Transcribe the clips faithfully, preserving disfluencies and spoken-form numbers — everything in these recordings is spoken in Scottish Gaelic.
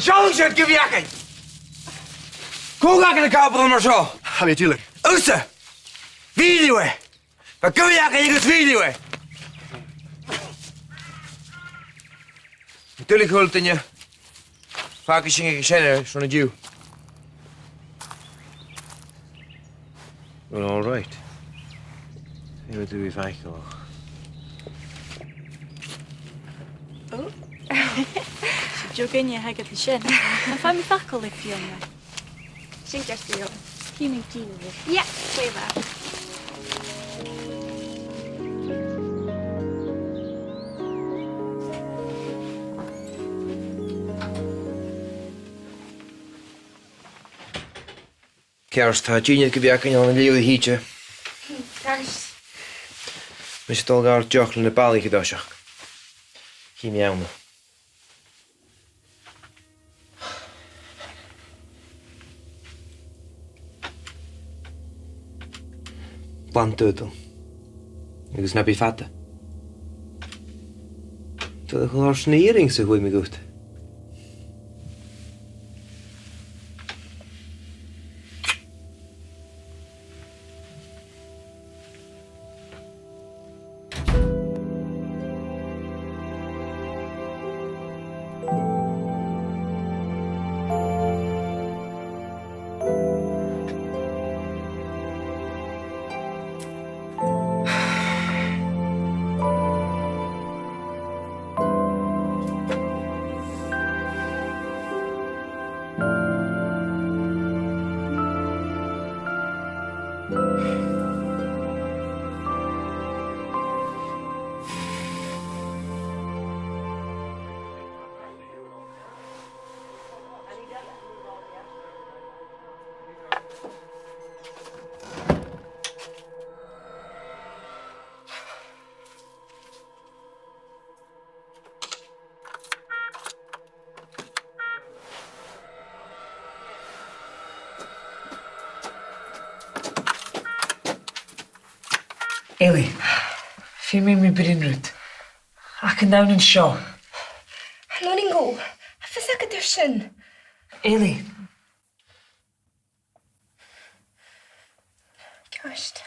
Seallaidh sinn gu bheil againn! Cò th' againn a' càradh mar seo? Tha mi duilich. Thusa! Mhìlidh e! Bha gu bheil againn agus mhìlidh e! Duilich a h-uile duine. Fàgaidh sinn aig an seanair son an-diugh. Well, all right. Feumaidh tu bhith faiceallach. Ò. 'S e deagh duine a th' agad an sin. Am faigh mi facal le Fiona? Sin ceart gu leòr. Fiona Dean. Yeah, glè mhath. Ceart, tha dìnnear gu bhith againn ann an leth-uair a thìde. Ceart. Mise a' dol a dh'àrd-deoch leis na balaich an toiseach. Chì mi ann. Glan dùdail. Agus na bi fada. Dùdail a chur air na earrings a fhuair mi dhut. Eilidh, feumaidh mi bruidhinn riut. Ach an ann an seo. An urrainn dhomh? Tha fios agad air sin. Eilidh. Ceart.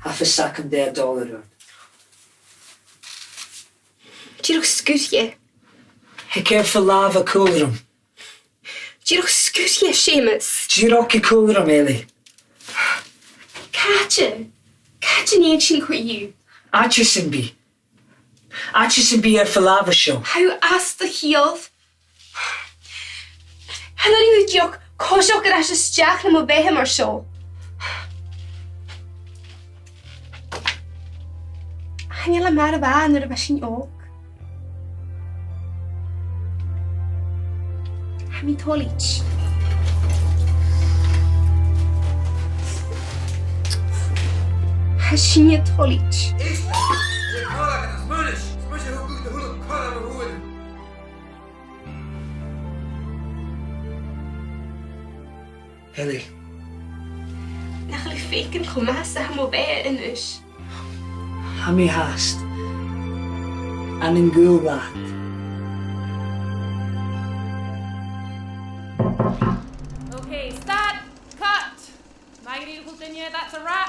Tha fios agam dè tha dol a ràdh. Dìreach sguir e. Thig air falbh, a chlann. Dìreach sguir e, Seumas. Dìreach a chlann, Eilidh. Càite? Càite an tèid sinn co-dhiù? Àite sam bith. Àite sam bith air falbh an seo. Tha thu às do chiall. Chan urrainn dhut dìreach coiseachd air ais a-steach nam bheatha mar seo. Chan eil e mar a bha nuair a bha sinn òg. Tha mi toilichte. Tha sinne toilichte. Is, is, is, is, is, Eilidh. Nach eil thu a' faicinn cho math 's a tha mo bheatha a-nis? Tha mi fhathast ann an gaol leat. Okay, stop! Cut! Math dha-rìribh, a h-uile duine, that's a wrap.